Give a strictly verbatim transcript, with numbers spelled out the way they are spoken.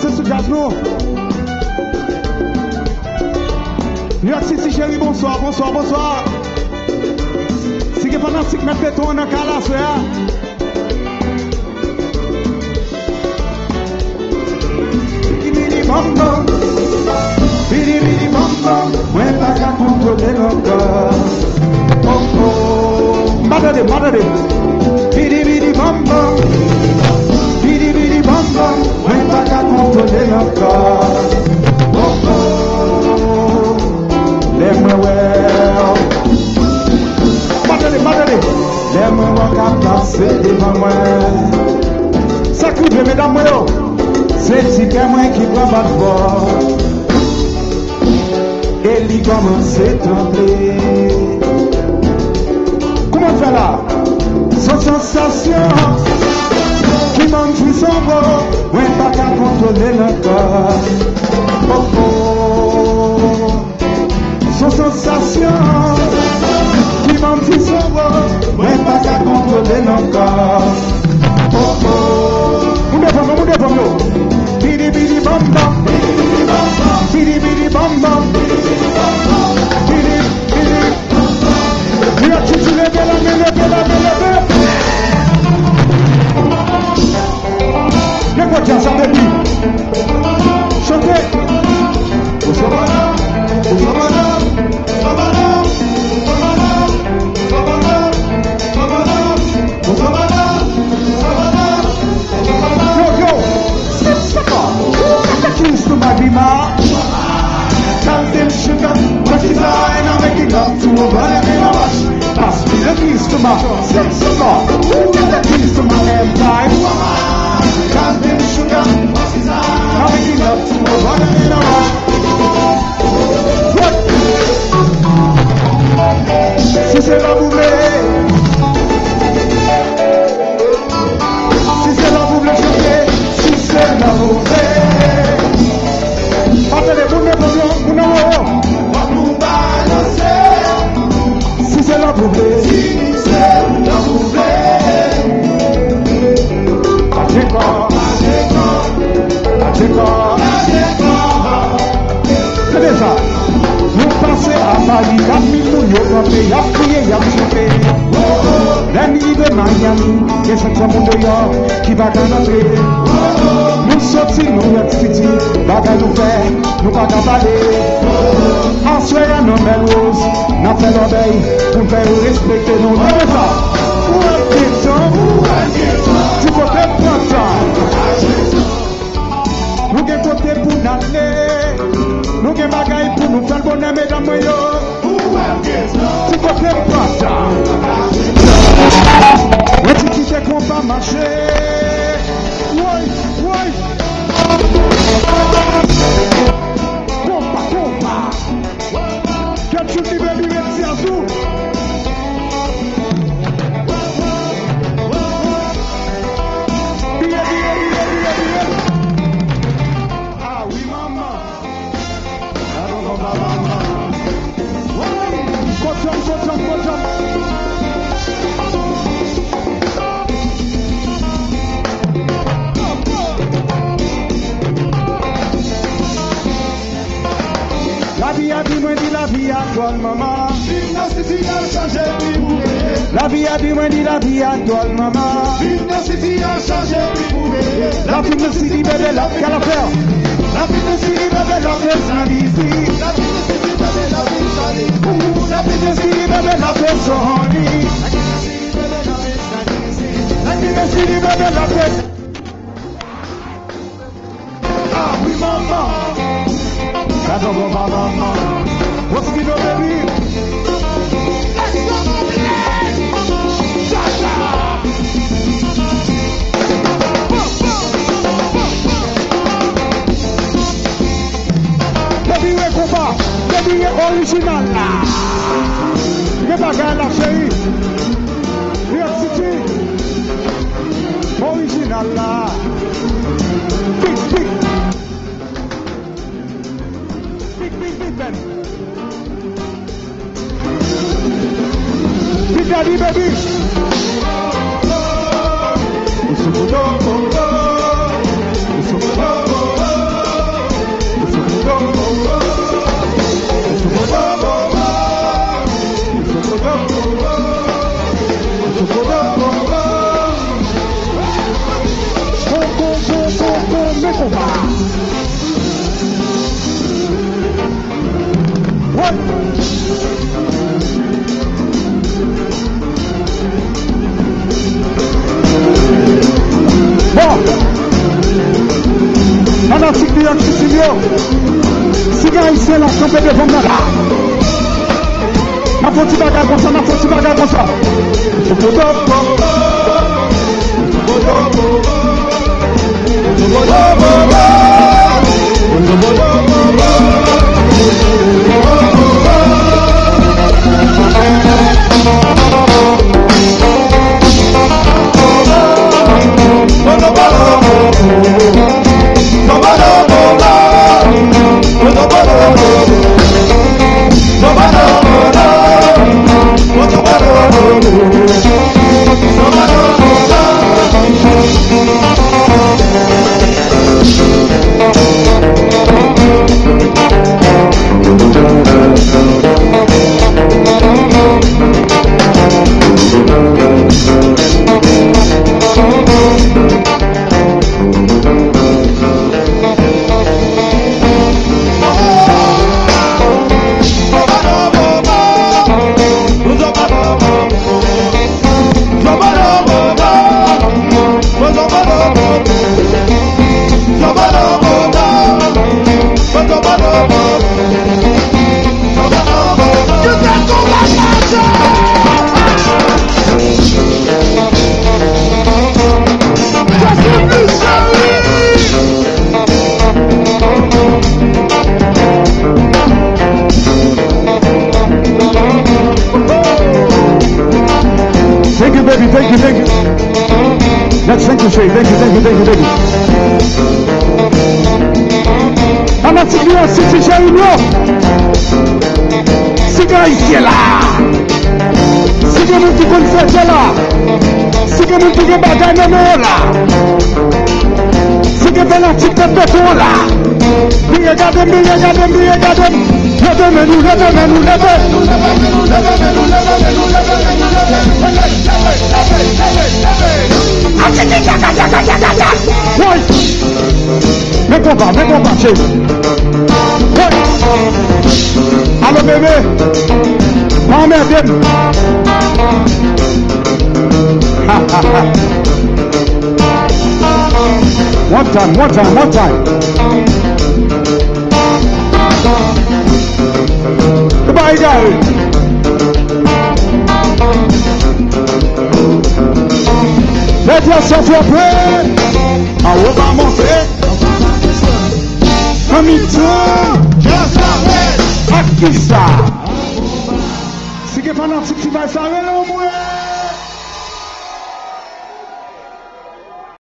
Se sou djaz nou. New York City cheri, bonswa, bonswa, bonswa. Si gen fanatik Mèt Beton an nan kay la aswè a. Bidi bidi bam bam, bidi bidi bam bam, mwen pa ka kontwole l ankò. Oh, oh. M pa tande, m pa tande. Bidi bidi bam bam, bidi bidi bam bam, mwen pa ka kontwole l ankò. Oh, oh. Lè mwen wè w. M pa tande, m pa tande. Lè mwen wè w k ap pase devan mwen. Sa k rive, medam mwen yo? Se ti kè mwen ki pran bat fò. E li kòmanse tranble. Kòman l fè la? Se yon sansasyon ki ban m frison, bro. Mwen pa ka kontwole l ankò. Oh, oh. Se yon sansasyon ki ban m frison, bro. Mwen pa ka kontwole l ankò. Oh, oh. Moun devan mwen, moun devan mwen. Bidi bidi bam bam. Bidi bidi bam bam. Bidi bidi. Leve la men, leve la men, leve. Nenpòt jan sa depi. Chante. Yo, yo. Step, step up. Who got the keys to my Beamer? Captain Sugar, what is I? I'm making love to a brother in a rush. Pass me the keys to my six o'clock. Who got the keys to my M five? Captain Sugar, what is I? I'm making love to a brother in a rush. What? Si se la pou vle. Si se la pou vle chante, si se la pou vle. Pa tande, moun nan pozisyon, moun nan wowo. Ann nou balanse. Si se la pou vle. Si se la pou vle. Ajenkò. Ajenkò. Ajenkò. Ajenkò. Tande sa. Nou pase a Paris, kat mil moun yo kanpe, y ap kriye, y ap chante. Lè n rive Miami, gen senk san moun deyò ki pa ka rantre. Nou soti New York City, bagay nou fè, nou pa ka pale. Aswè a nan Melrose, n ap fè lòbèy pou n fè yo respekte nou. Tande sa. Ou ap gentan, ou ap gentan, ti kote pran tan. Nou gen kote pou n ale. Nou gen bagay pou nou fè l bonè, medam mwen yo. Ti kote pata. Mwen ti kite konpa mache. Woy, woy. Konpa, konpa. Kèt chouti, baby, ret si asou. Biye, biye, biye, biye, biye. Ah wi, manman. Kochon, kochon, kochon. Lavi a di mwen di lavi a dwòl, manman. Vin nan siti a chanje pi pou veye. Lavi a di mwen di lavi a dwòl, manman. Vin nan siti a chanje pi pou veye. La vin nan siti, bebe, la kalafè. La vin nan siti, bebe, la fè san isit. La vin nan siti, bebe, la fè san isit. La vin nan siti, bebe, la fè san isit. La vin nan siti, bebe, la fè Ah wi, manman. Gad on bon manman. What's good, baby? Let's go, baby. Cha, cha. Baby, we konpa. Baby, we orijinal la. Gen bagay la, cheri. New York City. Orijinal la. Big, big. Big, big, big band. Big Daddy, baby. Ou sou moto, moto. Ou sou moto, moto. Konpa. Woy! Bon! Fanatik New York City yo, si gen Ayisyen la, kanpe devan m nan la. N ap fè yon ti bagay konsa, n ap fè yon ti bagay konsa. Thank you, baby. Thank you, thank you. That's thank you, Shay. Thank you, thank you, thank you, thank you. Fanatik New York City, cheri m yo. Si gen Ayisyen la, si gen moun ki konn fete la, si gen moun ki gen bagay nan men yo la, si gen fanatik k ap fete la, vire gade m, vire gade m, vire gade m. Leve men nou, leve men nou, leve. Woy! Men konpa, men konpa, cheri. Woy! Alo, bebe. Pa anmède m. One time, one time, one time. Ou pa egare. Lè di a sòti apre. Anwo pa monte. Nan mitan. Ak kisa? Si gen fanatik ki bay sa, rele w mwen.